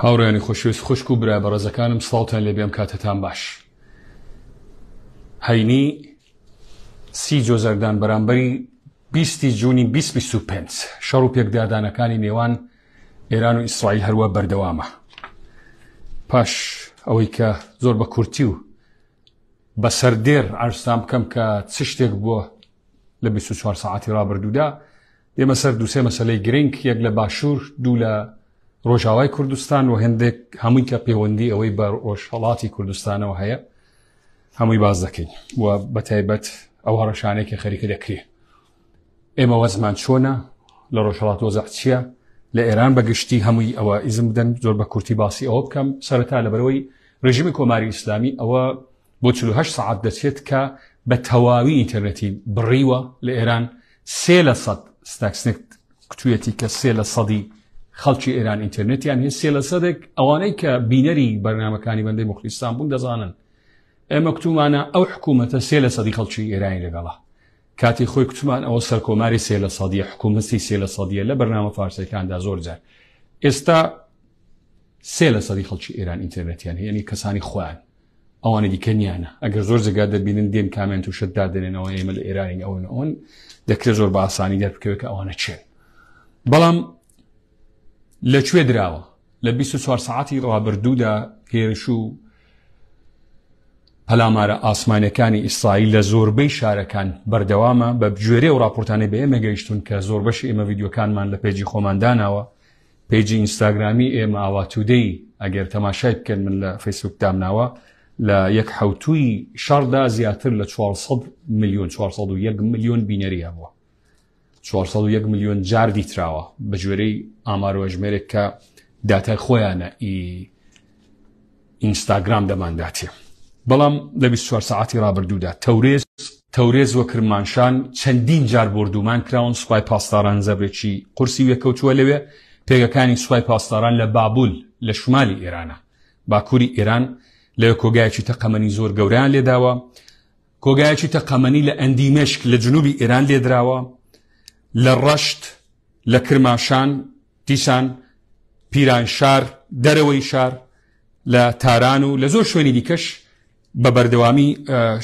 هاوڕێیانی خۆشەویست خوشک و برا بەڕێزەکانم سڵاوتان لێبێ ئەم کاتەتان باش هەینی سی جۆزەردان بەرامبەری بیستی جوونی 2025 شەڕ و پێکدادانەکانی نێوان ئێران و ئیسرائیل هەروە بەردەوامە پاش ئەوەی کە زۆر بە کورتی و بە سەردێر عرضتان بکەم کە چ شتێک بووە لە 24 ساعتی ڕابردوودا دێمە سەر دووسێ مەسلەی گرنگ یەک لە باشوور دوو لە ڕۆژاوای کوردستان و هێندێک هەمووی کە پەیوەندی ئەوەی بە ڕۆژهەڵاتی کوردستانەوە هەیە هەمووی باز دەکەین و بە تایبەت ئەو هەڕەشانەی کە خەریکە دەکرێ ئێمە وەزمان چۆنە لە ڕۆژهەڵات وەزع چییە لە ئێران بە گشتی هەمووی ئەوە ئیزم بدەن زۆر بە کورتی باسی ئەوە بکەم سەرەتا لەبەرەوەی ڕژیمی کۆماری ئیسلامی ئەوە بۆ 48 سەعات دەچێت کە بە تەواوی ئینتەرنێتی بڕیوە لە ئێران سێ لە سەد ستاکسنێک کوتویەتی کە سێ لە سەدی خەڵکی ئێران ئینتەرنێتیان هەیە سێ لە سەدێک ئەوانەی کە بینەری بەرنامەکانی بەندەی موخلیسان بوون دەزانن ئێمە کوتومانە ئەو حکوومەتە سێ لە سەدی خەڵکی ئێرانی لەگەڵە کاتی خۆی کوتمان ئەوە سەرکۆماری سێ لە سەدیە حکوومەتی سێ لە سەدیە لە بەرنامە فارسەکاندا زۆر جار ئێستا سێ لە سەدی خەڵکی ئێران ئینتەرنێتیان هەیە یعنی کەسانی خۆیان ئەوانی دیکە نیانە ئەگەر زۆر جێگا دەبینن دێن کامێنت و شت دادەنێنەوە ئێمە لە ئێرانین ئەوەن ئەوەن دەکرێت زۆر بە ئاسانی دەربکەوێت کە ئەوانە چێن بەڵام لە کوێ دراوە لە 24 ساعتی ڕابردوودا هێرش و پەلامارە ئاسمانەکانی ئیسرائیل لە زۆربەی شارەکان بەردەوامە بە گوێرەی و راپۆرتانەی بە ئێمە گەیشتون کە زۆربەشی ئێمە ڤیدیۆکانمان لە page ی خۆمان داناوە page ی ئینستاگرامی ئێمە ئاواتودەی ئەگەر تەماشای بکەن من لە فەیسبوک دامناوە لە یەک حوتوی شەڕدا زیاتر لە 400 میلیۆن 401 میلیۆن بینەری هەبووە 401 میلیۆن جار دیتراوە بە گوێرەی ئامارۆژمێرێک کە داتای خۆیانە ئی ئینستاگرام دەمانداتێ بەڵام لە 24 سەعاتی ڕابردوودا تەورێز تەورێز و کرمانشان چەندین جار بۆردومان کراون سوپای پاسداران زەبرێکی قورسی وێکەوتووە لەوێ پێگەکانی سوپای پاسداران لە بابول لە شمالی ئێرانە باکووری ئێران لەوێ کۆگایەکی تەقەمەنی زۆر گەورەیان لێداوە کۆگایەکی تەقەمەنی لە ئەندیمەشک لە جنوبی ئێران لێدراوە لە ڕەشت لە کرماشان دیسان پیرانشار، دەرەوەی شار، لە تاران و لە زۆر شوێنی دیکەش بە بەردەوامی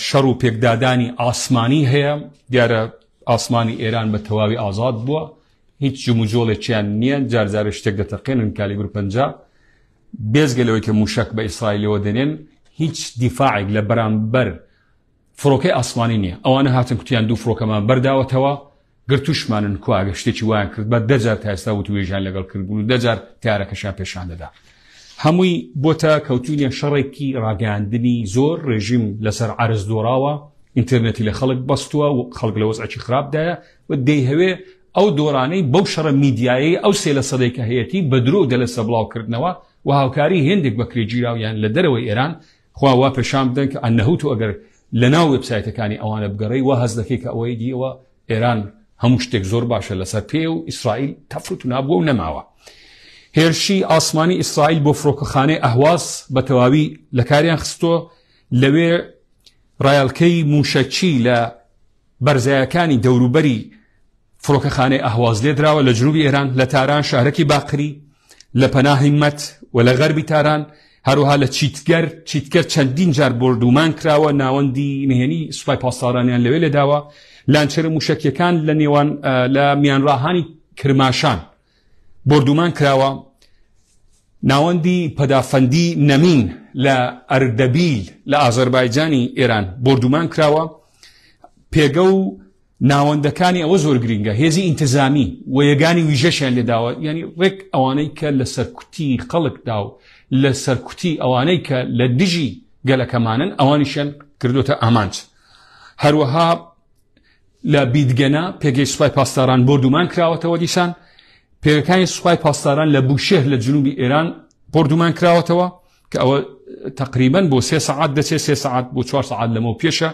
شەڕ و پێکدادانی ئاسمانی هەیە. دیارە ئاسمانی ئێران بە تەواوی ئازاد بووە، هیچ جموجۆڵێکیان نییە، جار جارێ شتێک دەتەقێنن کالیبر 50 بێجگە لەوەی کە موشەک بە ئیسرائیلەوە دەنێن، هیچ دیفاعێک لە بەرامبەر فڕۆکەی ئاسمانی نییە. ئەوانە هاتن کوتیان دوو فڕۆکەمان بەرداوەتەوە، گرتوشمانن کوا ئەگەر شتێکی وایان کرد بە دە جار تا ئێستا وتوێژیان لەگەڵ کردبوون و دە جار تارەکەشیان پێشان دەدا. هەمووی بۆتە کەوتوینە شەڕێکی ڕاگەیاندنی زۆر، ڕێژیم لەسەر عەرز دۆڕاوە، ئینتێرنێتی لە خەڵک بەستووە و خەڵک لە وەزعێکی خراپدایە و دەیهەوێ ئەو دۆڕانەی بەو شەڕە میدیایەی ئەو سێ لە سەدەی کە هەیەتی بە درۆ و دەلەسە بڵاوکردنەوە و هاوکاری هێندێک بەکرێگیراو یان لە دەرەوەی ئێران خوا وا پێشان بدەن کە ئەنەهو تۆ ئەگەر لەناو وێبسایتەکانی ئەوانە بگەڕێی وا هەست دەکەی کە ئەوەی دی ئەوە ئێران هەموو شتێک زۆر باشە لەسەر پێ و ئیسرائیل تەفر و نابووە و نەماوە. هێرشی ئاسمانی ئیسرائیل بۆ فڕۆکەخانەی ئەهواز بە تەواوی لە کاریان خستووە، لەوێ ڕایەڵکەی مووشەکی لە بەرزایەکانی دەوروبەری فڕۆکەخانەی ئەهواز لێدراوە لە جنوبی ئێران، لە تاران شەهرەکی باقری، لە پەنا هیمەت و لە غەربی تاران، هەروەها لە چیتگەر، چیتگەر چەندین جار بۆردومان کراوە، ناوەندی نهێنی سوپای پاسدارانیان لەوێ لێداوە، لانچەرە موشەکیەکان لە نێوان لە میانڕاهانی کرماشان بۆردومان کراوە، ناوەندی پەدافەندی نەمین لە ئەردەبیل لە ئازەربایجانی ئێران بۆردومان کراوە، پێگە و ناوەندەکانی ئەوە زۆر گرینگە هێزی ئینتزامی و یەگانی ویژەشیان لێداوە یعنی ڕێک ئەوانەی کە لە سەرکوتی خەڵکدا و لە سەرکوتی ئەوانەی کە لە دژی گەلەکەمانن ئەوانیشیان کردوتە ئامانج هەروەها لە بیدگەنە پێگەی سوپای پاسداران بۆردومان کراوەتەوە دیسان پێگەکانی سوپای پاسداران لە بوشێهر لە جنوبی ئێران بۆردومان کراوەتەوە کە ئەوە تقریبا بۆ سێ سەعات دەچێت سێ سەعات بۆ چوار سەعات لەمەو پێشە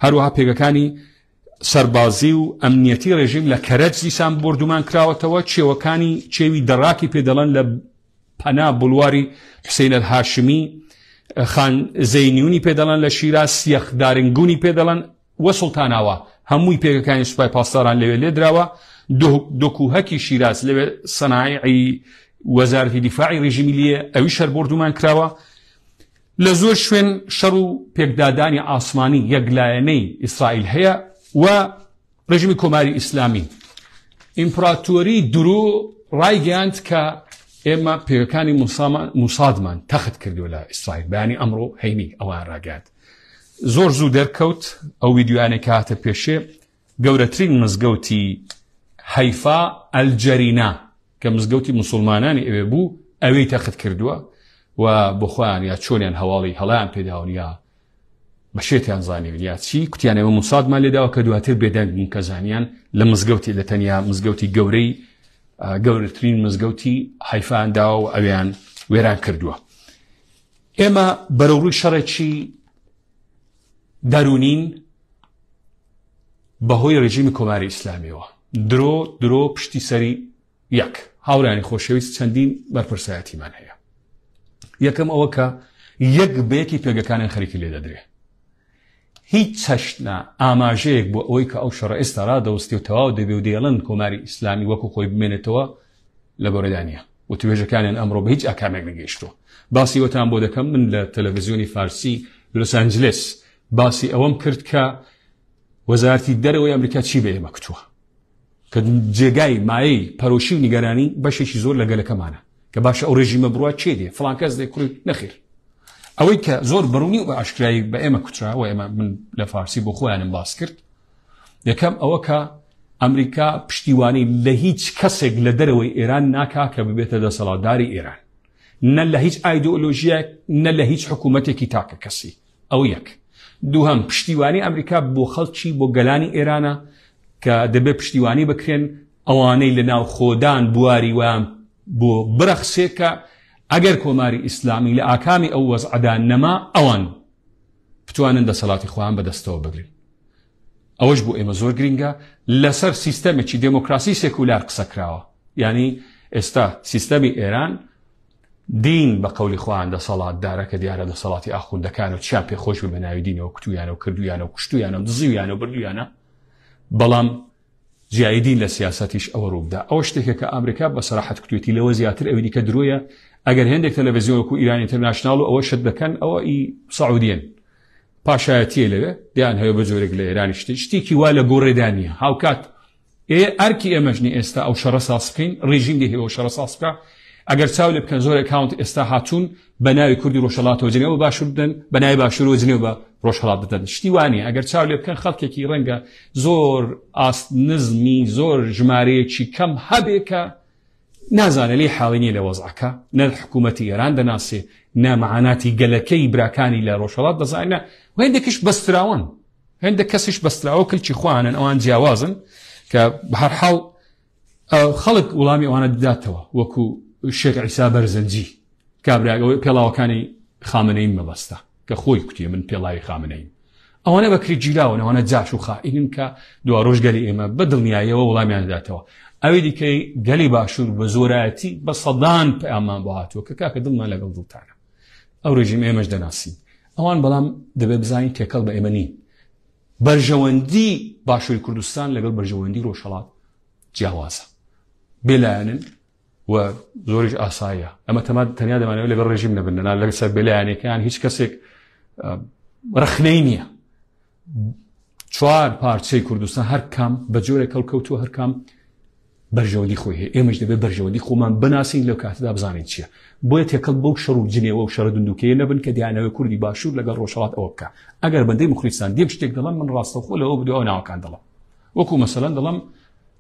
هەروەها پێگەکانی سەربازی و ئەمنیەتی ڕێژیم لە کەرەج دیسان بۆردومان کراوەتەوە چێوەکانی چێوی دەڕاکی پێ دەڵێن لە پەنا بڵواری حوسین الهاشمی خان زەینیونی پێ دەڵێن لە شیراز سیەخ دارنگونی پێ دەڵێن و سوڵتاناوا هەمووی پێگەکانی سوپای پاسداران لەوێ لێدراوە دۆکوهەکی شیراز لەوێ سەنایعی وەزارەتی دیفاعی ڕێژیمی لێیە، ئەویش هەر بۆردومان کراوە. لە زۆر شوێن شەڕ و پێکدادانی ئاسمانی یەکلایەنەی ئیسرائیل هەیە و ڕێژیمی کۆماری ئیسلامی ئیمپراتۆری درۆ ڕایگەیاند کە ئێمە پێگەکانی موسادمان تەخت کردووە لە ئیسرائیل. بەیانی ئەمڕۆ هەینی ئەوان ڕاگەیاند. زۆر زوو دەرکەوت ئەو ویدیۆیانەی کە هاتە پێشێ گەورەترین مزگەوتی حەیفا ئەلجەرینا کە مزگەوتی مسلمانانی ئەوێ بوو ئەوێی تەخت کردووە و بۆ خۆیان یا چۆنیان هەواڵی هەڵیان پێداون یا بە شێتیان زانیون یا چی کوتیان ئێمە موسادمان لێداوە کە دواتر بێدەنگ بوون کە زانیان لە مزگەوتی لە تەنیا مزگەوتی گەورەی گەورەترین مزگەوتی حیفان داوە و ئەویان وێران کردووە. ئێمە بەرەوڕووی شەڕێکی دەروونین بەهۆی ڕژیمی کۆماری ئیسلامیەوە. درۆ درۆ پشتی سەری یەک. هاوڕێیانی خۆشەویست چەندین بەرپرسایەتیمان هەیە. یەکەم ئەوە کە یەک بە یەکی پێگەکانیان خەریکی لێ دەدرێ. هیچ چەشنە ئاماژەیەک بۆ ئەوەی کە ئەو شەڕە ئێستا ڕادەوەستێ و تەواو دەبێ و دەیڵن کۆماری ئیسلامی وەکو خۆی بمێنێتەوە لە گۆڕێدا نییە. وتوێژەکانیان ئەمڕۆ بە هیچ ئاکامێک نەگەیشتووە. باسی ئەوەتان بۆ دەکەم من لە تەلەڤزیۆنی فارسی لۆس ئەنجلس باسی ئەوەم کرد کە وەزارەتی دەرەوەی ئەمریکا چی بە ئێمە کوتووە. کە جێگای مایەی پەرۆشی و نیگەرانی بەشێکی زۆر لە گەلەکەمانە کە باشە ئەو ڕێژیمە بڕوا کێ دێ فڵان کەس دێ کوڕی نەخیر ئەوەی کە زۆر بەڕوونی و بە ئاشکرایی بە ئێمە کوترا و ئێمە من لە فارسی بۆ خۆیانم باس کرد یەکەم ئەوە کە ئەمریکا پشتیوانی لە هیچ کەسێک لە دەرەوەی ئێران ناکا کە ببێتە دەسەڵاتداری ئێران نە لە هیچ ئایدۆلۆژیایەک نە لە هیچ حکوومەتێکی تاکە کەسی ئەوە یەک. دووهەم، پشتیوانی ئەمریکا بۆ خەڵکی، بۆ گەلانی ئێرانە کە دەبێ پشتیوانی بکرێن، ئەوانەی لە ناوخۆدان بواری وایان بۆ برەخسێ کە ئەگەر کۆماری ئیسلامی لە ئاکامی ئەو وەزعەدا نەما، ئەوان بتوانن دەسەڵاتی خۆیان بە دەستەوە بگرن. ئەوەش بۆ ئێمە زۆر گرینگە. لەسەر سیستەمێکی دێمۆکراسی سێکولار قسە کراوە. یانی ئێستا سیستەمی ئێران دین بە قەولی خۆیان دەسەڵاتدارە کە دیارە دەسەڵاتی ئاخوندەکان و چیان پێ خۆش بێ بە ناوی دینەوە کوتویانە و کردویانە و کوشتویانە و دزیویانە و بردویانە بەڵام جیایی دین لە سیاسەتیش ئەوە ڕووبدا ئەوە شتێکە کە ئەمریکا بە سەراحەت کوتوێتی لەوە زیاتر ئەوی دیکە درۆیە ئەگەر هێندێک تەلەڤیزیۆن وەکو ئیران ئینتەرناشناڵ و ئەوە شت دەکەن ئەوە ئی سعودیەن پاشایەتیە لەوێ دیان هەیە بە جۆرێک لە ئێرانی شتی شتێکی وا لە گۆڕێدا نییە هاوکات ئێ ئەرکی ئێمەش نیە ئێستا ئەو شەڕە ساز بکەین، ڕێژیم دەیهەوێ ئەو شەڕە ساز بکا. ئەگەر چاو لێ بکەن زۆر ئەکاونت ئێستا هاتوون بە ناوی کوردی ڕۆژهەڵاتەوە جنێو بە باشوور بدەن، بە ناوی باشوورەوە جنێو بە ڕۆژهەڵات بدەن. شتی وا نیە. ئەگەر چاو لێ بکەن خەڵکێکی ڕەنگە زۆر ئاست نزمی زۆر ژمارەیەکی کەم هەبێ کە نازانێ لێی حاڵی نیە لە وەزعەکە، نە حکوومەتی ئێران دەناسێ، نە مەعاناتی گەلەکەی براکانی لە ڕۆژهەڵات دەزانێ، نە و هێندێکیش بەستراون. هێندێک کەسیش بەستراوە کلکی خۆیانن ئەوان جیاوازن کە بەهەرحاڵ خەڵک وڵامی ئەوانە دەداتەوە وەکو شێخ عیسا بەرزنجی کابرا ئەوەی پێڵاوەکانی خامنەییم مەبەستە کە خۆی کوتیە من پێڵاوی خامنەییم ئەوانە بەکری گیراون ئەوانە جاش و خائینن کە دواڕۆژ گەلی ئێمە بە دڵنیاییەوە وڵامیان دەداتەوە ئەوی دیکەی گەلی باشوور بە زۆرایەتی بە سەدان پەیامان بۆ هاتووە کە کاکە دڵمان لەگەڵ دڵتانە ئەو ڕێژیم ئێمەش دەناسین ئەوان بەڵام دەبێت بزانین تێکەڵ بە ئێمە نین. بەرژەوەندی باشووری کوردستان لەگەڵ بەرژەوەندی ڕۆژهەڵات جیاوازە. بێلایەنن و زۆریش ئاساییە. ئەمە تەما تەنیا دەمانەوێت لەگەڵ ڕێژیم نەبن، نا لەسەر بێلایەنەکان هیچ کەسێک ڕەخنەی نییە. چوار پارچەی کوردستان هەر کام بە جۆرێک هەڵکەوتووە هەر کام بەرژەوەندی خۆی هەیە ئێمەش دەبێت بەرژەوەندی خۆمان بناسین لەو کاتەدا بزانین چییە بۆیە تێکەڵ بەو شەڕ و جنێوە و شەڕە دندوکەیە نەبن کە دەیانەوێت کوردی باشوور لەگەڵ ڕۆژهەڵات ئەوە بکە ئەگەر بەندەی مخلیسان دێم شتێک دەڵێم من ڕاستەوخۆ لەوە بدوای ناوەکان دەڵێم وەکو مەسەلەن دەڵێم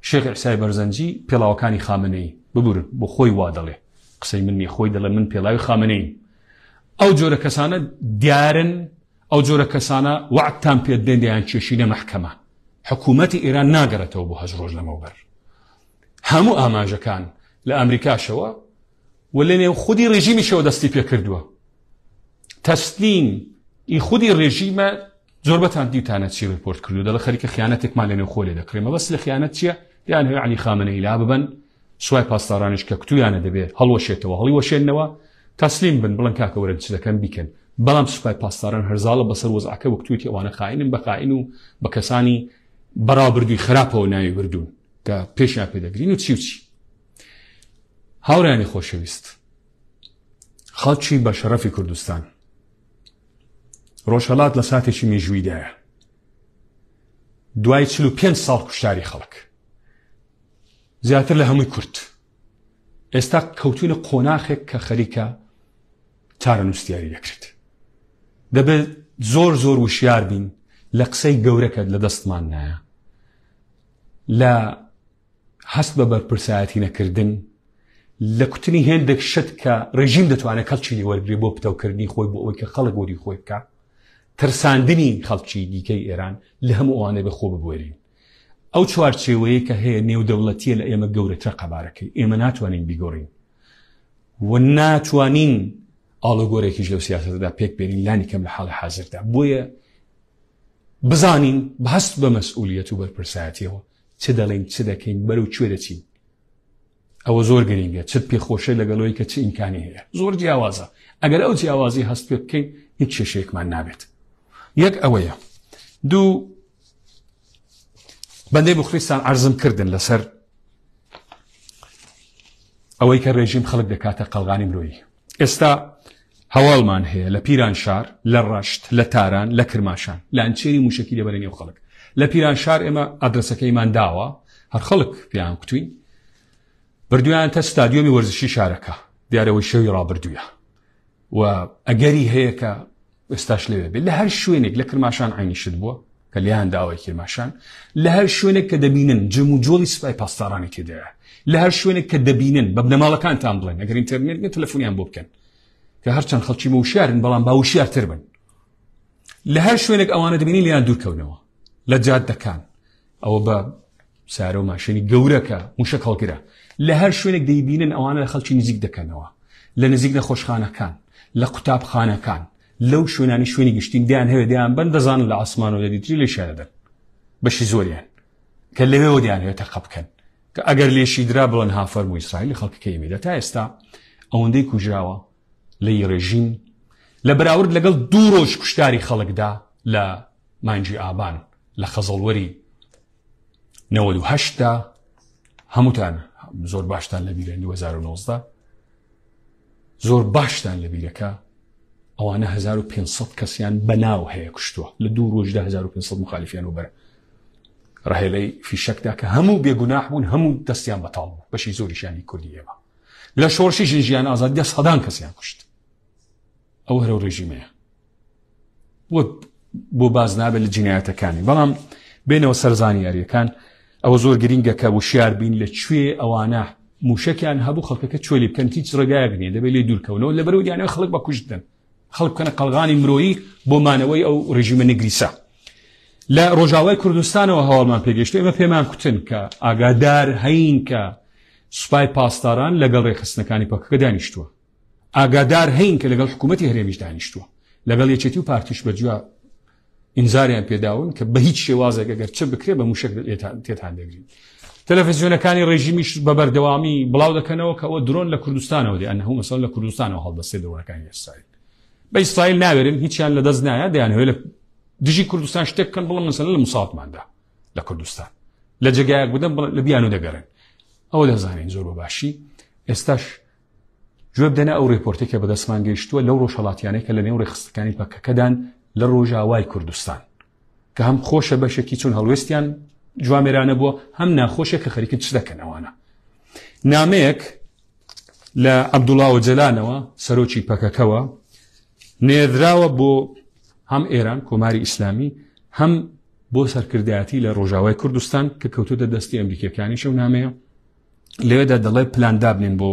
شێخ عیسای بەرزەنجی پێڵاوەکانی خامنەیی ببورن بۆ خۆی وا دەڵێ قسەی من نییە خۆی دەڵێ من پێڵاوی خامنەییم ئەو جۆرە کەسانە دیارن ئەو جۆرە کەسانە وەعدتان پێ دێن دەیان کێشینە مەحکەمە. حکوومەتی ئێران ناگەڕێتەوە بۆ هەشت ڕۆژ لەمەوبەر. هەموو ئاماژەکان لە ئەمریکاشەوە و لە نێو خودی ڕێژیمیشەوە دەستی پێ کردووە. تەسلیم ی خودی ڕێژیمە زۆربەتان دیوتانە چی ڕێپۆرت کردووە دەڵێ خەریکە خیانەتێکمان لە نێوخۆ لێ دەکرێ مەبەست لە خیانەت چییە؟ دەیانهەوێ عەلی خامنەیی لاببەن سوای پاسدارانیش کە کوتویانە دەبێ هەڵوەشێتەوە هەڵیوەشێننەوە تەسلیم بن بڵێن کاکە وەرن چ دەکەن بیکەن بەڵام سوپای پاسداران هەر زاڵە بەسەر وەزعەکە وەکتویەتی ئەوانە خائینن بە خائین و بە کەسانی بەڕابردووی خراپەوە ناوی بردوون کە پێشیان پێدەگرین و چی و چی. هاوڕێیانی خۆشەویست، خەڵکی بە شەڕەفی کوردستان، ڕۆژهەڵات لە ساتێکی مێژوویدایە. دوای 45 ساڵ کوشتاری خەڵک، زیاتر لە هەمووی کورد، ئێستا کەوتوینە قۆناخێک کە خەریکە چارەنووس دیاری دەکرێت. دەبێت زۆر زۆر وشیار بین لە قسەی گەورەکەت لە دەستمان نایە، لە هەست بە بەرپرسایەتی نەکردن، لە کوتنی هێندێک شت کە ڕێژیم دەتوانێت کەڵکی لێ وەرگێ بۆ پتەوکردنی خۆی، بۆ ئەوەی کە خەڵک وەری خۆی بکە، ترساندنی خەڵکی دیکەی ئێران، لە هەموو ئەوانە بە خۆ ببوێرین. ئەو چوارچێوەیە کە هەیە نێودەوڵەتیە لە ئێمە گەورەترە قەبارەکەی، ئێمە ناتوانین بیگۆڕین و ناتوانین ئاڵوگۆرێکیش لەو سیاسەتەدا پێک بێنین، لانی کەم لە حاڵی حازردا. بۆیە بزانین هەست بە مەسئولیەت و بەرپرسایەتیەوە چ دەڵێین، چ دەکەین، بەرەو کوێ دەچین. ئەوە زۆر گرنگە چت پێخۆشە لەگەڵەوەی کە چ ئیمکانی هەیە زۆر جیاوازە. ئەگەر ئەو جیاوازی هەست پێ بکەین هیچ کێشەیەکمان نابێت. یەک ئەوەیە. دوو، بەندەی موخلیستان عەرزم کردن لەسەر ئەوەی کە ڕێژیم خەڵک دەکاتە قەڵغانی مرۆیی. ئێستا هەواڵمان هەیە لە پیرانشار، لە ڕەشت، لە تاران، لە کرماشان لانچێری موشەکی دەبەنە نێو خەڵک. لە پیرانشار ئێمە ئادرەسەکەیمان داوە، هەر خەڵک پێیان کوتوین، بردویان تە ستادیۆمی وەرزشی شارەکە، دیارەوەی شەوی ڕابردوویە و ئەگەری هەیە کە ئێستاش لەوێ بێت. لە هەر شوێنێک لە کرماشان عینی شت بووە کە لیان داوای کرماشان، لە هەر شوێنێک کە دەبینن جم و جۆڵی سپای پاسدارانی تێدایە، لە هەر شوێنێک کە دەبینن بە بنەماڵەکانتان بڵێن، ئەگەر ئینتەرنێت نیە تەلەفۆنیان بۆ بکەن، کە هەرچەند خەڵکی وشیارن بەڵام با وشیارتر بن. لە هەر شوێنێک ئەوانە دەبینین لیان دوورکەونەوە، لە جادەکان ئەوە بە سارە و ماشێنی گەورەکە موشک هەڵگرە، لە هەر شوێنێک دەیبینن ئەوانە لە خەڵکی نزیک دەکەنەوە، لە نزیک نەخۆشخانەکان، لە قوتابخانەکان، لەو شوێنانی شوێنی گشتین دیان هەیە دیان بەن، دەزانن لە ئاسمانەوە دەدیتری لێ شارەدەن، بەشی زۆریان کە لەوێوە دیان هەیە تەقە بکەن، کە ئەگەر لێشی درا بڵێن ها فەرموو ئیسرائیل خەڵکەکەی ئێمەیدا. تا ئێستا ئەوەندەی کوژراوە لە ڕێژیم لە بەراورد لەگەڵ دوو ڕۆژ کوشتاری خەڵکدا لە مانگی ئابان لە خەزەڵوەری 98 دا، هەمووتان زۆر باشتان لەبیرە 2019 زۆر باشتان لەبیرەکە ئەوانە 1500 کەسیان بەناو هەیە کوشتووە لە دوو ڕۆژدا، 1500 مخالفیان و بەر ڕەهێلەی فیشەکدا کە هەموو بێگوناح بوون، هەموو دەستیان بەتاڵ بوو، بەشی زۆریشیانی کوردی ئێمە. لە شۆڕشی ژن ژیان ئازادیدا سەدان کەسیان کوشت. ئەو هەرە ڕێژیمەیە وەک بۆ باز نابێت لە جینایەتەکانی. بەڵام بێنەوە سەر زانیاریەکان، ئەوە زۆر گرنگە کە وشیار بین لە کوێ ئەوانە موشەکیان هەبوو، خەڵکەکە چۆلی بکەن، هیچ ڕێگایەک نییە، دەبێت لێ دوورکەونەوە، لەبەرەوە دیانەوە خەڵک بە کوشت بدەن، خەڵک بکەنە قەڵغانی مرۆیی بۆ مانەوەی ئەو ڕژیمە نگریسە. لە ڕۆژاوای کوردستانەوە هەواڵمان پێگەشت، ئێمە پێمان کوتن کە ئاگادار هەین کە سوپای پاسداران لەگەڵ ڕێکخستنەکانی پەکەکە دانیشتووە، ئاگادار هەین کە لەگەڵ حکوومەتی هەرێمیش دانیشتووە، لەگەڵ یەکێتی و پارتیش بە جیا ئینزاریان پێداون کە بە هیچ شێوازێک ئەگەر چ بکرێ بە موشک تێتان دەگرین. تەلەڤزیۆنەکانی ڕێژیمیش بە بەردەوامی بڵاو دەکەنەوە کە ئەوە درۆن لە کوردستانەوە دێ، ئەنه مەسەڵ لە کوردستانەوە هەڵدەستێ درۆنەکانی ئیسرائیل. بە ئیسرائیل ناوێرن، هیچیان لە دەست نایە، دەیانهەوێ لە دژی کوردستان شتێک بکەن، بڵێن مەسەلەن لە مساواتماندا لە کوردستان لە جێگایەک بدەن، بڵێن لە بیانو دەگەڕێن. ئەوە دەزانین زۆر بە باشی. ئێستاش گوێ بدەنە ئەو ڕێپۆرتەی کە بەدەستمان گەیشتووە لەو ڕۆژهەڵاتیانەی کە لە نێو ڕێکخستەکانی پەکەکەدان لە ڕۆژاوای کوردستان، کە هەم خۆشە بەشێکی چون هەڵوێستیان جوامێرانە بووە، هەم ناخۆشە کە خەریکن چ دەکەن ئەوانە. نامەیەک لە عەبدوڵا ئۆجەلانەوە سەرۆکی پەکەکەوە نێردراوە بۆ هەم ئێران کۆماری ئیسلامی، هەم بۆ سەرکردایەتی لە ڕۆژاوای کوردستان کە کەوتۆتە دەستی ئەمریکیەکانیش. ئەو نامەیە لەوێدا دەڵێ پلان دابنین بۆ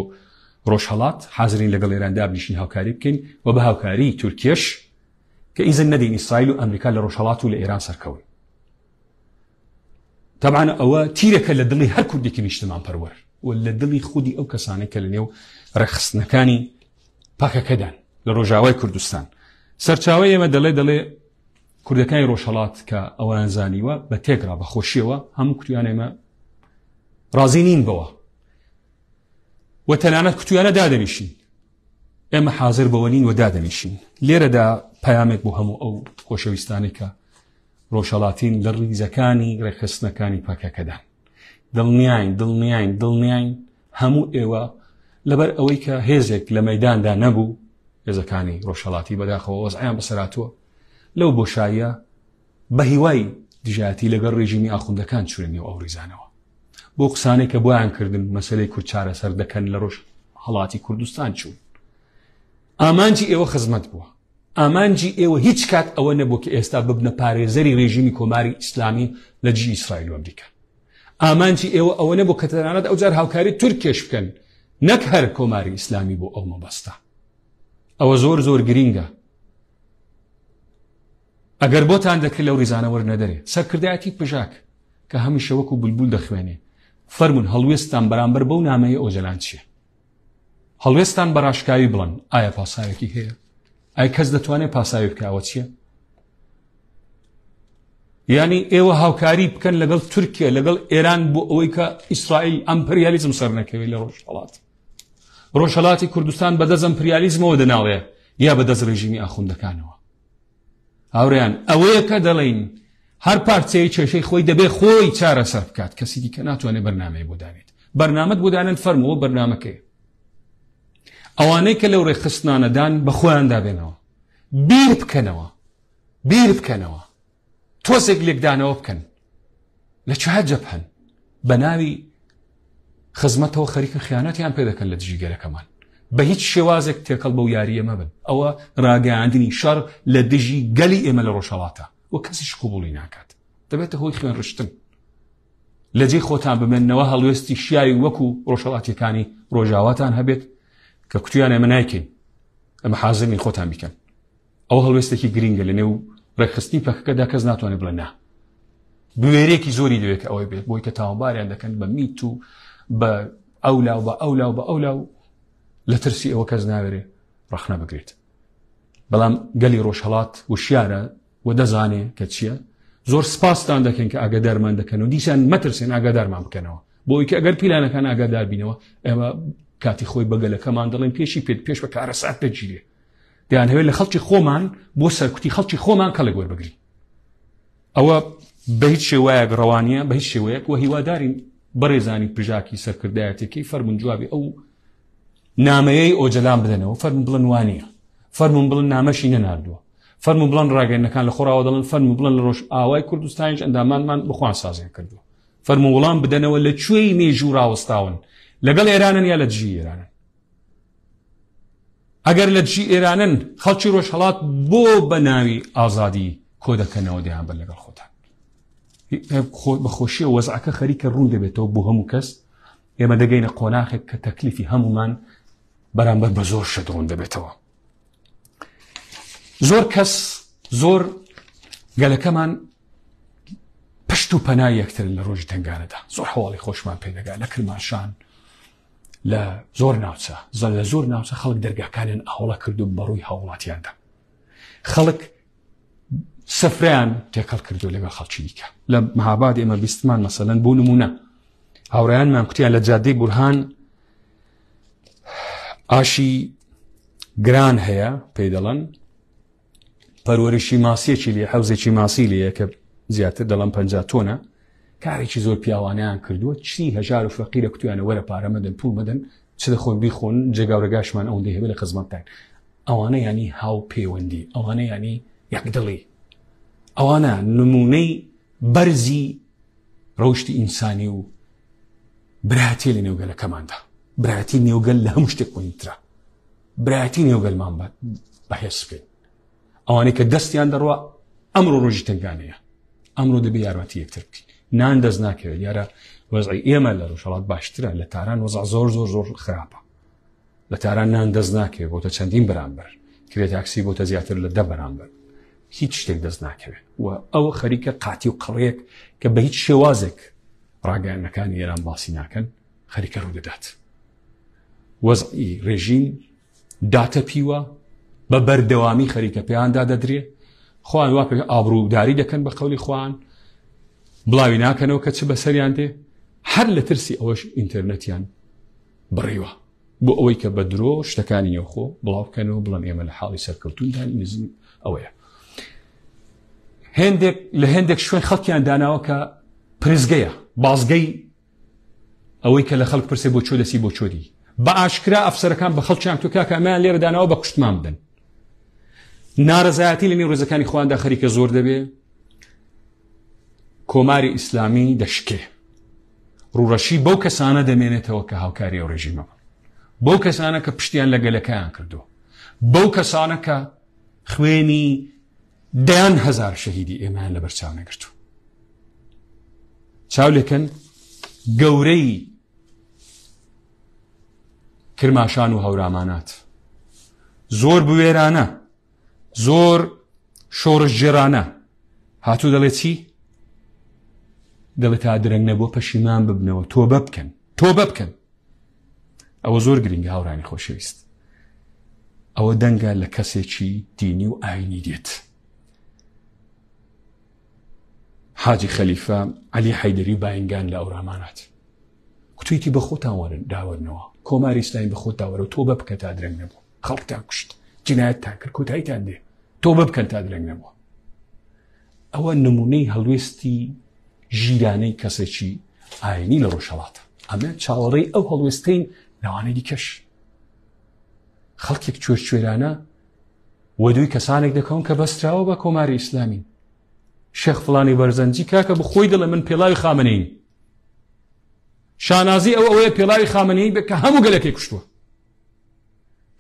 ڕۆژهەڵات، حازرین لەگەڵ ئێران دابنیشین هاوکاری بکەین و بە هاوکاری تورکیەش کە ئیزن نەدەین ئیسرائیل و ئەمریکا لە ڕۆژهەڵات و لە ئێران سەرکەون. تەبعەن ئەوە تیرەکە لە دڵی هەر کوردێکی نیشتمان پەروەر و لە دڵی خودی ئەو کەسانەی کە لە نێو ڕێکخستنەکانی پەکەکەدان لە ڕۆژاوای کوردستان. سەرچاوەی ئێمە دەڵێ دەڵێ کوردەکانی ڕۆژهەڵات کە ئەویان زانیوە بە تێکرا بە خۆشیەوە هەموو کوتیان ئێمە ڕازی نین بەوە و تەنانەت کوتیانە دادەنیشین، ئێمە حاضر بەوە نین و دادەنیشین. لێرەدا پەیامێک بۆ هەموو ئەو خۆشەویستانەی کە ڕۆژهەڵاتین لە ڕیزەکانی ڕێکخستنەکانی پەکەکەدان، دڵنیاین دڵنیاین دڵنیاین هەموو ئێوە لەبەر ئەوەی کە هێزێک لە مەداندا نەبوو، هێزەکانی ڕۆژهەڵاتی بەداخەوە وەزعیان بەسەراتووە، لەو بۆشاییە بە هیوای دژایەتی لەگەڵ ڕێژیمی ئاخوندەکان چوونە نێو ئەو ڕیزانەوە. بۆ قسانێک کە بۆیان کردن مەسەلەی کورد چارەسەر دەکەن لە ڕۆژهەڵاتی کوردستان چوون. ئامانجی ئێوە خزمەت بووە. ئامانجی ئێوە هیچ کات ئەوە نەبوو کە ئێستا ببنە پارێزەری ڕێژیمی کۆماری ئیسلامی لە دژی ئیسرائیل و ئەمریکا. ئامانجی ئێوە ئەوە نەبوو کە تەنانەت ئەوجار هاوکاری تورکیەش بکەن نەک هەر کۆماری ئیسلامی بۆ ئەو مەبەستە. ئەوە زۆر زۆر گرینگە. ئەگەر بۆتان دەکرد لەو ریزانە وەرنە دەرێ. سەرکردایەتی پژاک کە هەمیشە وەکو بولبول دەخوێنێ، فەرموون هەڵوێستتان بەرامبەر بەو نامەیە ئۆجەلان چییە؟ هەڵوێستان بە ڕاشکاوی بڵێن، ئایا پاساوێکی هەیە؟ ئایا کەس دەتوانێت پاساوی بکە ئەوە چییە؟ یعنی ئێوە هاوکاری بکەن لەگەڵ تورکیا لەگەڵ ئێران بۆ ئەوەی کە ئیسرائیل ئەمپریالیزم سەرنەکەوێت لە ڕۆژهەڵات. ڕۆژهەڵاتی کوردستان بەدەست ئەمپریالیزمەوە دەناڵێ یا بەدەست ڕێژیمی ئاخوندەکانەوە. هاوڕێیان ئەوەیە کە دەڵێین هەر پارچەیە کێشەی خۆی دەبێ خۆی چارەسەر بکات، کەسی دیکە ناتوانێت بەرنامەی بۆ دانێت. بەرنامەت بۆ دانێن فەرمووە بەرنامەکەی. ئەوانەی کە لەو ڕێکخستنانەدان بە خۆیاندا بێنەوە، بیر بکەنەوە، بیر بکەنەوە، تۆزێک لێکدانەوە بکەن لە چه جەبهەن بە ناوی خزمەتەوە خەریکە خیانەتیان پێ دەکەن لە دژی گەلەکەمان. بە هیچ شێوازێک تێکەڵ بەو یارییە مەبن. ئەوە ڕاگەیاندنی شەڕ لە دژی گەلی ئێمە لە ڕۆژهەڵاتە و کەسیش قبوڵی ناکات. دەبێتە هۆی خوێنڕشتن. لە جێی خۆتان بمێننەوە، هەڵوێستی شیاوی وەکو ڕۆژهەڵاتیەکانی ڕۆژاواتان هەبێت کە کوتیان ئێمە نایکەین، ئەمە حازر نین خۆتان بیکەن. ئەوە هەڵوێستێکی گرینگە لە نێو ڕێکخستنی پەکەکەدا، کەس ناتوانێت بڵێ نا. بوێرێکی زۆری دەوێت کە ئەوەی بێت، بۆی کە تاوانباریان دەکەن بە میت و بە ئەولا و بە ئەولا و بە ئەولا و لە ترسی ئەوە کەس ناوێرێ ڕەخنە بگرێت. بەڵام گەلی ڕۆژهەڵات وشیارە و دەزانێ کە چییە. زۆر سپاستان دەکەین کە ئاگادارمان دەکەن و دیسان مەترسێن ئاگادارمان بکەنەوە، بۆ ئەوەی کە ئەگەر پیلانەکان ئاگادار بینەوە ئێمە کاتی خۆی بە گەلەکەمان دەڵێن پێشی پێت پێش بە کارەسات دەگیرێ. دەیانهەوێت لە خەڵکی خۆمان بۆ سەرکوتی خەڵکی خۆمان کەڵک وەربگرین. ئەوە بە هیچ شێوەیەک ڕەوانیە، بە هیچ شێوەیەک. و هیوادارین بەڕێزانی پژاکی سەرکردایەتەکەی فەرمون جوابی ئەو نامەیەی ئۆجەلان بدەنەوە، فەرمون بڵێن وانییە، فەرمون بڵێن نامەشی نەناردووە، فەرمون بڵێن ڕاگەیەندنەکان لە خۆراوە دەڵێن، فەرمون بڵێن لە ڕۆژئاوای کوردستانیش ئەندامانمان بەخوان سازیان کردووە، فەرمون وڵام بدەنەوە لە کوێی مێژوو ڕاوەستاون، لەگەڵ ئێرانن یا لە دژی ئێرانن؟ ئەگەر لە دژی ئێرانن خەڵکی ڕۆژهەڵات بۆ بە ناوی ئازادی کۆ دەکەنەوە دەیان بەر لەگەڵ خۆتان. بە خۆشیە وەزعەکە خەریکە ڕوون دەبێتەوە بۆ هەموو کەس. ئێمە دەگەینە قۆناخێک کە تەکلیفی هەمومان بەرامبەر بە زۆر شت ڕوون دەبێتەوە. زۆر کەس زۆر گەلەکەمان پشت و پەنای یەکترن لە ڕۆژی تنگانەدا. زۆر هەواڵی خۆشمان پێدەگا لە کرماشان، لە زۆر ناوچە، لە زۆر ناوچە خەڵک دەرگاکانیان ئاوڵە کردو بەڕووی هاوڵاتیاندا، خەڵک سفرەیان تێکەڵ کردو لەگەڵ خەڵکی دیکە. لە مەهاباد ئێمە بیستمان مەسەلەن بۆ نمونە هاوڕێیانمان کوتیان لە جادەی بورهان ئاشی گران هەیە پێی دەڵێن، پەروەرشی ماسیەکی لێ، حەوزێکی ماسی لێیە کە زیاتر دەڵێن 50 تۆنە. کارێکی زۆر پیاوانیان کردووە، چی هەژار و فەقیرە کوتیانە وەرە پارە مەدەن، پوڵ مەدەن، چ دەخۆن بیخۆن، جێگاورەگاشمان ئەوەندەی هەبێ لە خزمەتتان. ئەوانە ینی هاوپەیوەندی، ئەوانە ینی یەکدڵی، ئەوانە نمونەی بەرزی ڕەوشتی ئینسانی و برایەتی لە نێوگەلەکەماندا. برایەتی نێوگەل لە هەموو شتێک مهمترە. برایەتی نێوگەلمان بەهێز بکەین. ئەوانەی کە دەستیان دەڕوا ئەمڕۆ ڕۆژی تەنگانەیە، ئەمڕۆ دەبێ یارمەتی یەکتر بکەین. نان دەست ناکەوێت. دیارە وەزعی ئێمە لە ڕۆژهەڵات باشترە، لە تاران وەزع زۆر زۆر زۆر خراپە. لە تاران نان دەست ناکەوێت، بۆتە چەندین بەرامبەر، کرێ تاکسی بۆتە زیاتر لە 10 بەرامبەر، هیچ شتێک دەست ناکەوێت. و ئەوە خەریکە قاتی و قەڵەیەک کە بە هیچ شێوازێک ڕاگەیاندنەکانی ئێران باسی ناکەن خەریکە ڕوودەدات. وەزعی ڕێژیم داتە پیوە بە بەردەوامی خەریکە پێیاندا دەدرێ. خۆیان وا پێ ئابڕووداری دەکەن بە قەولی خۆیان، بڵاوی ناکەنەوە کە چ بەسەریان دێ. هەر لە ترسی ئەوەش ئینتەرنێتیان بڕیوە بۆ ئەوەی کە بە درۆ شتەکانی نێوخۆ بڵاو بکەنەوە، بڵێن ئێمە لە حاڵی سەرکەوتوندان. نزم ئەوەیە هێندێک لە هێندێک شوێن خەڵکیان داناوە کە پرزگەیە، بازگەی ئەوەی کە لە خەڵک پرسێ بۆ چۆ دەسی بۆ چۆ دی. بە ئاشکرا ئەفسەرەکان بە خەڵکیان تو کاکە ئەمەیان لێرە داناوە بە کوشتمان بدەن. نارەزایەتی لە نێو ڕێزەکانی خۆیاندا خەریکە زۆر دەبێ. کۆماری ئیسلامی دەشکێ. ڕووڕەشی بەو کەسانە دەمێنێتەوە کە هاوکاری ئەو ڕێژیمە بوون، بەو کەسانە کە پشتیان لە گەلەکەیان کردووە، بەو کەسانە کە خوێنی دەیان هەزار شەهیدی ئێمەیان لەبەر چاو نەگرتوو. چاو لێکەن گەورەی کرماشان و هەورامانات زۆر بوێرانە زۆر شۆڕشگێڕانە هاتوو دەڵێ چی؟ دەڵێ تا درەنگ نەبووە پەشیمان ببنەوە تۆبە بکەن تۆبە بکەن ئەوە زۆر گرنگە هاوڕانی خۆشەویست ئەوە دەنگە لە کەسێکی دینی و ئاینی دێت حاجی خەلیفە عەلی حەیدەری باینگان لە ئەورامانات کوتویتی بە خۆتان وەرن داوەرنەوە کۆماری ئیسلامی بە خۆت داوەرەوە تۆبە بکە تا درەنگ نەبوو خەڵکتان کوشت جنایەتتان کرد کۆتاییتان دێ تۆبە بکەن تا درەنگ نەبووە ئەوە نمونەی هەڵوێستی ژیرانەی کەسێکی ئاینی لە ڕۆژهەڵاتە ئەمە چاوەڕێی ئەو هەڵوێستەین لەوانەی دیکەش خەڵکێک کوێرکوێرانە وەدووی کەسانێک دەکەون کە بەستراوە بە کۆماری ئیسلامی شێخ فڵانی بەرزەنجی کاکە بخۆی دەڵێ من پێڵاوی خامنەییم شانازی ئەو ئەوەیە پێڵاوی خامنەیی بێت کە هەموو گەلەکەی کوشتووە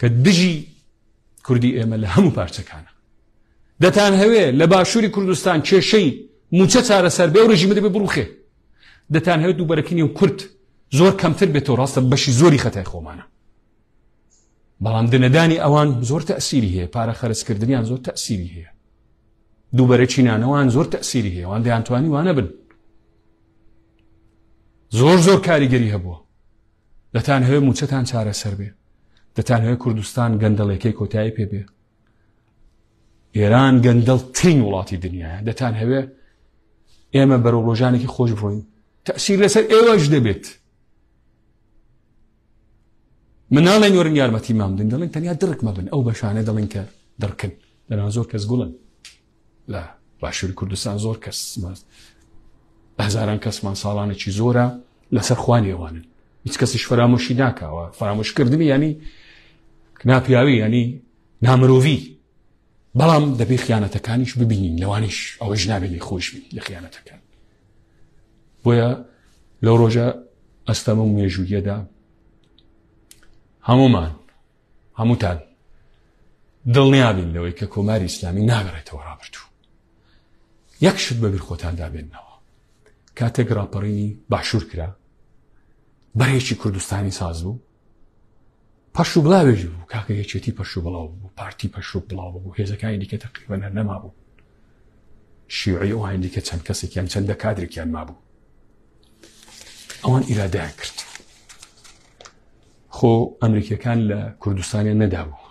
کە دژی کوردی ئێمە لە هەموو پارچەکانە دەتان هەوێ لە باشووری کوردستان کێشەی موچە چارەسەر بێ و ڕژیمە دەبێ بڕوخێ دەتان هەوێت دووبەرەکینی و کورد زۆر کەمتر بێتەوە ڕاستە بەشی زۆری خەتای خۆمانە بەڵام دنەدانی ئەوان زۆر تەسیری هەیە پارە خەرجکردنیان زۆر تەسیری هەیە دووبەرەکی نانەوان زۆر تەسیری هەیە وان دەیانتوانی وانە بن زۆر زۆر کاریگەری هەبووە دەتان هەوێ موچەتان چارەسەر بێ دەتان هەوێ کوردستان گەندەڵێکەی کۆتایی پێ بێ ئێران گەندەڵترین وڵاتی دنیاە دەتان هەوێ ئێمە بەرەو ڕۆژانێکی خۆش بڕۆین تەسیر لەسەر ئێوەش دەبێت من ناڵێن وەرن یارمەتی مام بدەن دەڵێن تەنیا دڕک مەبن ئەو بەشانە دەڵێن کە دڕکن دەنا زۆر کەس گوڵن لە باشووری کوردستان زۆر کەس هەزاران کەسمان ساڵانێکی زۆرە لەسەر خوانی ئەوانن هیچ کەسیش فەرامۆشی ناکاوە فەرامۆشکردنی ینی ناپیاوی ینی نامرۆڤی بەڵام دەبێ خیانەتەکانیش ببینین لەوانیش ئەوەش نابێت لێ خۆش بین لە خیانەتەکان بۆیە لەو ڕۆژە ئەستەمە و مێژوویەدا هەمومان هەمووتان دڵنیابین لەوەی کە کۆماری ئیسلامی ناگەڕێتەوە ڕابردوو یەک شت بەبیر خۆتاندا بێنەوە کاتێک ڕاپەڕینی باشوور کرا بەرێکی کوردستانی ساز بوو پەرش و بڵاوێکی بوو کاکە یەکێتی پەرش و بڵاو بوو پارتی پەرش و بڵاو بوو هێزەکانی دیکە تەقریبەن هەر نەمابوو شیوعی ئەوان دیکە چەند کەسێکیان چەندە کادرێکیان مابوو ئەوان ئیرادەیان کرد خۆ ئەمریکیەکان لە کوردستانیان نەدابوو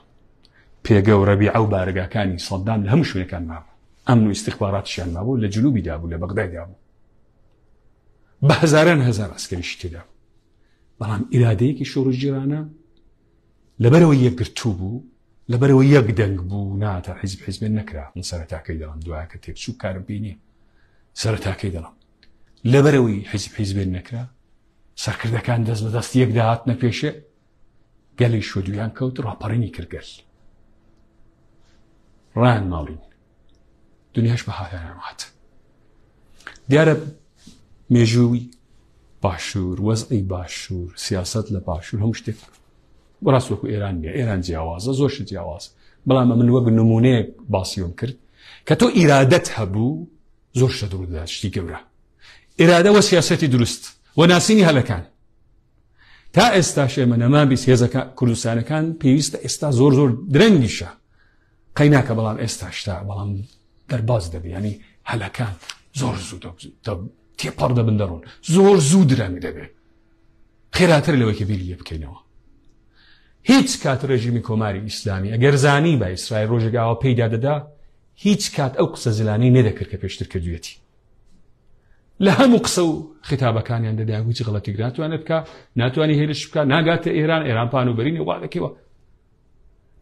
پێگە و ڕەبیعە و بارگاکانی سەدام لە هەموو شوێنەکان مابوو ئەمن و ئیستیخباراتیشیان مابوو لە جنوبی دابوو لە بەغدای دابوو بە هەزاران هەزار ئەسکەریشی تێدا بوو بەڵام ئیرادەیەکی شۆڕشگێرانە لەبەرەوەی یەکگرتوو بوو لەبەرەوە یەک دەنگ بوو ناتە حیزب حیزبێن نەکرا من سەرەتاکەی دەڵم دوایەکە تێکچوو کارم پێی نییە سەرەتاکەی دەڵم لەبەرەوەی حیزب حیزبێن نەکرا سەرکردەکان دەست بە دەست یەک داهاتنە پێشێ گەلی شۆدویان کەوت ڕاپەڕینی کرد گەل ڕایان ماڵین دنیاش بە هاویان هات دیارە مێژووی باشوور وەزعی باشوور سیاست لە باشوور هەموو شتێک بەڕاست وەکو ئێران نیە ئێران جیاوازە زۆر شت جیاواز بەڵام من وەک نمونەیەک باسیوم کرد کە تۆ ئیرادەت هەبوو زۆر شت ڕوودەدات شتی گەورە ئیرادە وە سیاسەتی دروست و ناسینی هەلەکان تا ئێستاش ئێمە نەمان بیست هێزەکە کوردستانەکان پێویستە ئێستا زۆر زۆر درەنگیشە قەیناکە بەڵام ئێستا شتا بەڵام دەرباز دەبێ ینی هەلەکان زۆر زوو تێپەڕ دەبن دەڕۆن زۆر زوو درەنگ دەبێ خێراتر لەوەی کە بیری لێ بکەینەوە هیچ کات ڕێژیمی کۆماری ئیسلامی ئەگەر زانی بە ئیسرائیل ڕۆژێک ئاوا پێیدا دەدا هیچ کات ئەو قسە زلانەی نەدەکرد کە پێشتر کردوێتی لە هەموو قسە و خیتابەکانیان دەدا هیچ غڵەتێک ناتوانێت بکە ناتوانانی هێرش بکە ناگاتە ئێران ئێران پان و بەرینی وا دەکەوە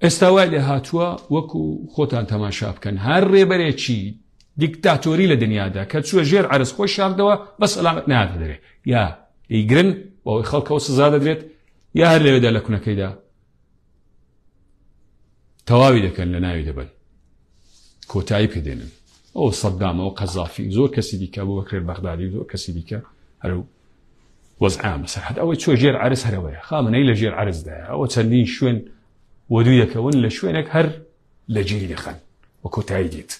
ئێستا وای لێ هاتووە وەکو خۆتان تەماشا بکەن هەر ڕێبەرێکی دیکتاتۆری لە دنیادا کە چووە ژێر عەرز خۆی شاردەوە بە سەلامەت ناتە دەرێ یا دەیگرن بەوەی خەڵکەوە سزا دەدرێت یا هەر لەوێدا لە کونەکەیدا تەواوی دەکەن لە ناوی دەبن کۆتایی پێدێنن ئەو سەددامە و قەزافی زۆر کەسی دیکە بۆ بەکرێت بەغدادی و زۆر کەسی دیکە هەرو وەزعام بەسەر هەت ئەوەی چۆ ژێر عرس هەرەوەیە خامنەی لە ژێر عرزدایە ئەوە چەندین شوێن وەدوو دەکەون لە شوێنێک هەر لە جێی دەخەن و کۆتایی دێت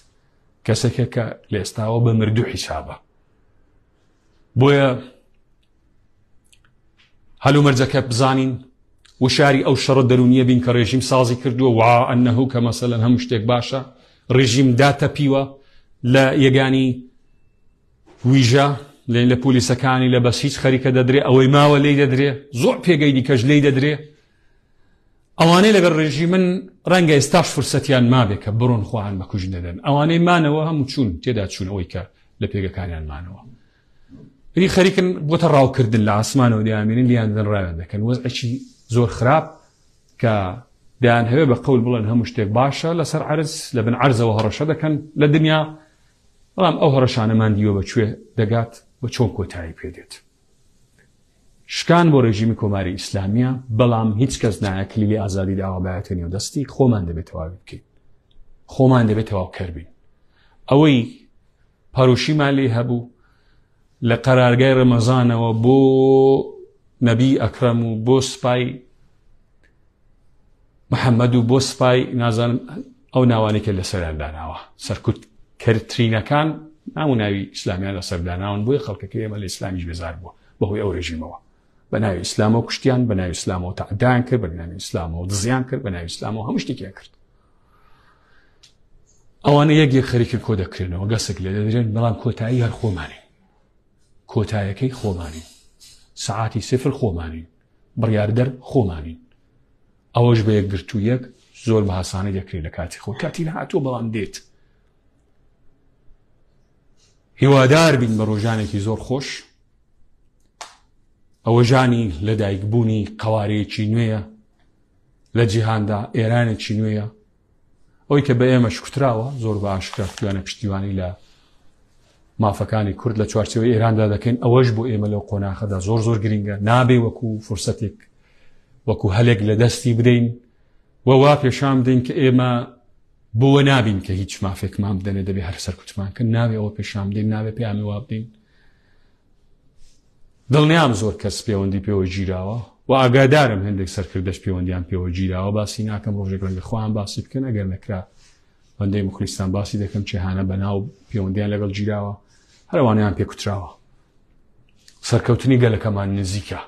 کەسێکە کە لە ئێستاوە بە مردوو حیسابە بۆیە هەلومەرجەکە بزانین وشاری ئەو شەڕە دەرونیە بین کە ڕێژیم سازی کردووە وا ئەنەهو کە مەسەلەن هەموو شتێک باشە ڕێژیم داتەپیوە لە یەگانی ویژە لێن لە پۆلیسەکانی لە بەسیج خەریکە دەدرێ ئەوەی ماوە لی دەدرێ زۆر پێگەی دیکەش لی دەدرێ ئەوانەی لەگەڵ ڕێژیمن ڕەنگە ئێستاش فرسەتیان مابێ کە بڕۆن خۆیان بەکوژ نەدەن ئەوانەی مانەوە هەموو چوون تێدا چوون ئەوەی کە لە پێگەکانیان مانەوە ری خەریکن بۆتە ڕاوکردن لە ئاسمانەوە دەیانبینن لیان دەن ڕاویان دەکەن وەزعێکی زۆر خراپ کە دەیان هەوێ بە قەول بڵێن هەموو شتێک باشە لەسەر عەرز لە بن عەرزەوە هەڕەشە دەکەن لە دنیا بەڵام ئەو هەڕەشانەمان دیوە بە کوێ دەگات و چۆن کۆتایی پێدێت شکان بۆ ڕێژیمی کۆماری ئیسلامیە بەڵام هیچ کەس نایە کلیلی ئازادی داوا بایەتە نێو دەستی خۆمان دەبێت تەواوی بکەین خۆمان دەبێت تەواوکەر بین ئەوەی پەرۆشیمان لێ هەبوو لە قەرارگای ڕەمەزانەوە بۆ نەبی ئەکرەم و بۆ سپای محەممەد و بۆ سپای نازانم ئەو ناوانەی کە لەسەریان داناوە سەرکوت کەرترینەکان ناو و ناوی ئیسلامیان لەسەر داناون بۆیە خەڵکەکەی ئێمە لە ئیسلامیش بێزار بووە بەهۆی ئەو رژیمەوە بە ناوی ئیسلامەوە کوشتیان بە ناوی ئیسلامەوە تەعدایان کرد بە ناوی ئیسلامەوە دزیان کرد بە ناوی ئیسلامەوە هەموو شتێکیان کرد ئەوانە یەک یەک خەریکن کۆ دەکرێنەوە گەسک لێ دەدرێن بەڵام کۆتایی هەر خۆمانین کۆتایەکەی خۆمانین سەعاتی سفر خۆمانین بڕیاردەر خۆمانین ئەوەش بە یەکگرتوویەک زۆر بە هاسانی دەکرێت لە کاتی خۆ کاتی نەهاتووە بەڵام دێت هیوادار بین بە ڕۆژانێکی زۆر خۆش ئەوە ژانی لەدایکبوونی قوارەیەکی نوێیە لە جیهاندا ئێرانێکی نوێیە ئەوی کە بە ئێمەش کوتراوە زۆر بە ئاشکرا کوتویانە پشتیوانی لە مافەکانی کورد لە چوارچێوەی ئێراندا دەکەین ئەوەش بۆ ئێمە لەو قۆناخەدا زۆر زۆر گرنگە نابێ وەکو فرسەتێک وەکو هەلێک لە دەستی بدەین و وا پێشان بدەین کە ئێمە بۆوە نابین کە هیچ مافێکمان بدەنێ دەبێ هەر سەرکوتمان کە ناوێ ئەوە پێشان بدەین ناوێ پێیامی وا بدەین دڵنیام زۆر کەس پێوەندی پێوە گیراوە و ئاگادارم هەندێک سەرکردەش پێوەندیان پێوە گیراوە باسی ناکەم ڕۆژێک ڕەنگە خۆیان باسی بکەن ئەگەر نەکرا بەندەی موخلیستان باسی دەکەم چێهانە بەناو پێوەندیان لەگەڵ گیراوە هەروانیان پێکوتراوە سەرکەوتنی گەلەکەمان نزیکە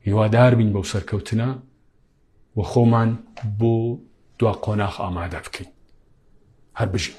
هیوادار بین بەو سەرکەوتنە و خۆمان بۆ دوا قۆناخ ئامادە بکەین هەر بژین.